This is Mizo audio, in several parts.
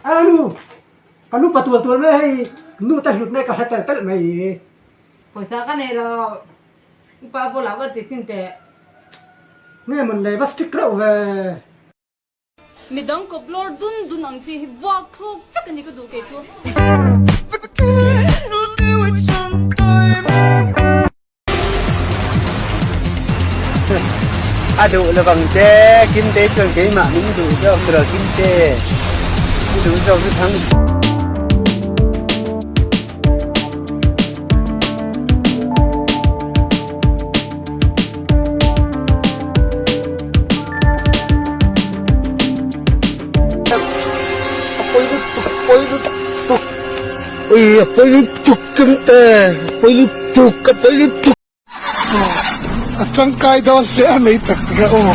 A nu, ka nu pa tual tual mai hei, nu te hlutna ka hre tel telh mai. Pawisa ka nei lo, i pa bulah va ti chin teh. Nge mawn le, va strict reuh ve. Midang kawp lawr dun dun ang chi hi vuak thluk vek a ni ka duh kei chu. A duh lovang che, Kimte chuan keimah min duh zawk tiraw Kimte, i duh zawk chu thang. A pawi lutuk, a pawi lutuk. Ui, a pawi lutuk Kimte, a pawi lutuk, a pawi lutuk. A tangkai dawn hle a nei tak tak a aw.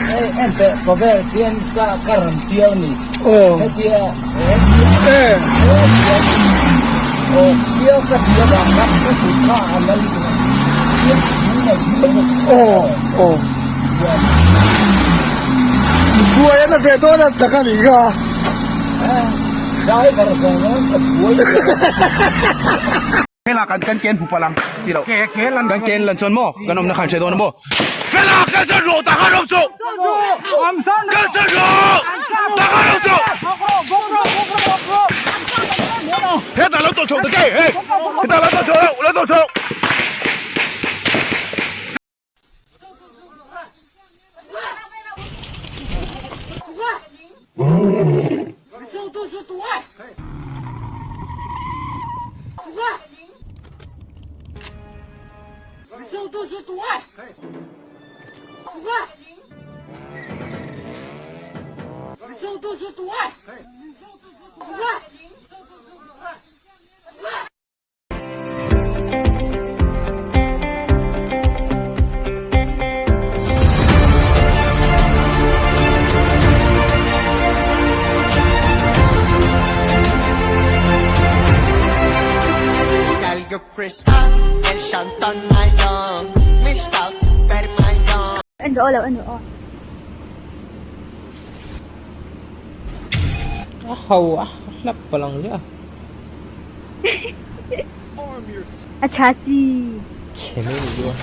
Hei en teh khawvel khian ka ka rawn piau ni. Aw. Hetia he aw piau ka ti avang khan ka kut kha a la lut a. Aw aw. Buai a na ve dawn a tak a nih kha. Driver zawng zawng ka buai Hela kan kan ken pupa lang ti lo kan ken lan chuan maw kan awmna khan hre dawn a maw Fela kal san rawh tak a rawh chu kal san rawh tak a rawh chu hetah lo tawlh chho ta che hei hetah lo tawlh chho lo tawlh chho. En rawh lo en rawh aw. A ho a hlap palang zia. A tha chi. Chhe mai ni chu a.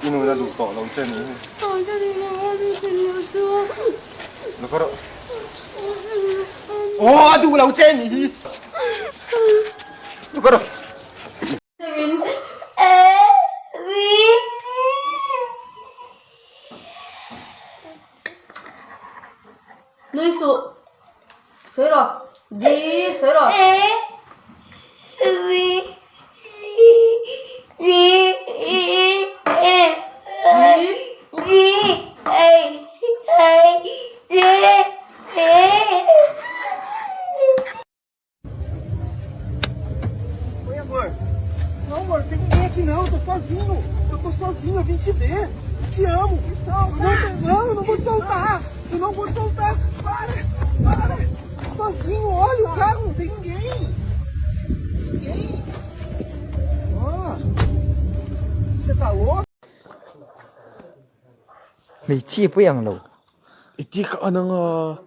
I nu la duh tawh lo che ni. Aw a duh lo che ni hi. Nui suh. Sawi rawh. Di sawi rawh. Oi, amor. Não, amor, tem ninguém aqui não. Eu tô sozinho. Eu tô sozinho, eu vim te ver. Te amo. Não, não, eu não vou te soltar. Eu não vou te soltar. Para, para. Sozinho, olha o carro, não tem ninguém. Ninguém. Ó. Você tá louco? Hmeichhia pawh i ang lo. I ti ka an anga.